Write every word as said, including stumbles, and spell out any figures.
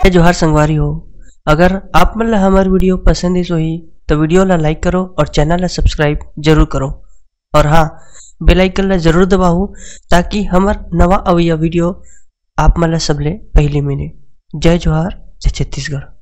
जय जोहार संगवारी हो, अगर आप मन ला हमर video पसंद आइस होही, तो video ला like करो और channel ला subscribe जरूर करो। और हाँ, bell icon ला जरूर दबाहू, ताकि हमर नवा अवइया video आप मन ला सबले पहले मिले। जय जोहार, जय छत्तीसगढ़।